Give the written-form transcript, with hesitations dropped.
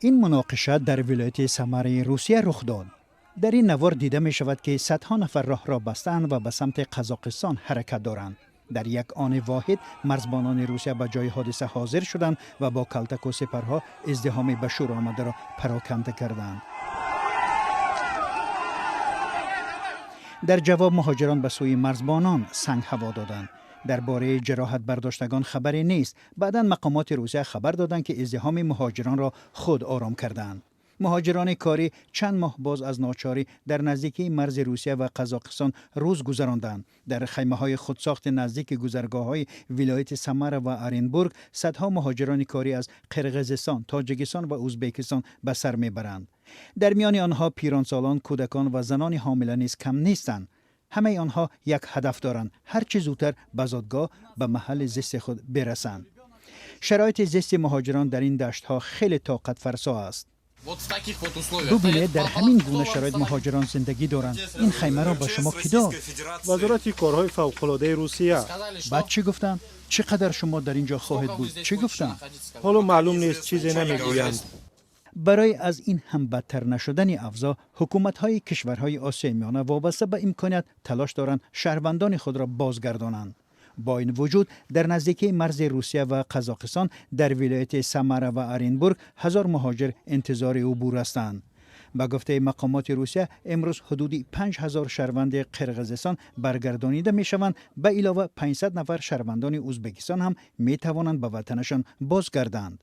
Ин муноқиша дар вилояти Самараи Русия рух дод. Дар ин навор дида мешавад, ки садҳо нафар роҳро бастаанд ва ба самти Қазоқистон ҳаракат доранд. Дар як они воҳид марзбонони Русия ба ҷои ҳодиса ҳозир шуданд ва бо калтаку сепарҳо издиҳоми ба шӯр омадаро пароканда карданд. Дар ҷавоб муҳоҷирон ба сӯи марзбонон санг ҳаво доданд. Дар бораи ҷароҳатбардоштагон хабаре нест. Баъдан мақомоти Русия хабар доданд, ки издиҳоми муҳоҷиронро худ ором карданд. Муҳоҷирони корӣ чанд моҳ боз аз ночорӣ дар наздикии марзи Русия ва Қазоқистон рӯз гузаронданд. Дар хаймаҳои худсохти наздики гузаргоҳҳои вилояти Самара ва Оренбург садҳо муҳоҷирони корӣ аз Қирғизистон, Тоҷикистон ва Ӯзбекистон ба сар мебаранд. Дар миёни онҳо пиронсолон, кӯдакон ва занони ҳомила низ кам нестанд. Ҳамаи онҳо як ҳадаф доранд: ҳарчи зудтар ба зодгоҳ, ба маҳалли зисти худ бирасанд. Шароити зисти муҳоҷирон дар ин даштҳо хеле тоқатфарсо аст. Бубинед, дар ҳамин гуна шароит муҳоҷирон зиндагӣ доранд. Ин хаймаро ба шумо кӣ дод? Вазорати корҳои фавқулодаи Русия. Баъд чӣ гуфтанд? Чӣ қадар шумо дар ин ҷо хоҳед буд? Чӣ гуфтанд? Ҳоло маълум нест, чизе намегӯянд. Барои аз ин ҳам бадтар нашудани авзоъ, ҳукуматҳои кишварҳои Осиёи Миёна вобаста ба имконият талош доранд шаҳрвандони худро бозгардонанд. Бо ин вуҷуд, дар наздикии марзи Русия ва Қазоқистон дар вилояти Самара ва Оренбург 1000 муҳоҷир интизори убур ҳастанд. Ба гуфтаи мақомоти Русия, имрӯз ҳудуди 5000 шаҳрванди Қирғизистон баргардонида мешаванд. Ба илова, 500 нафар шаҳрвандони Ӯзбекистон ҳам метавонанд ба ватанашон бозгарданд.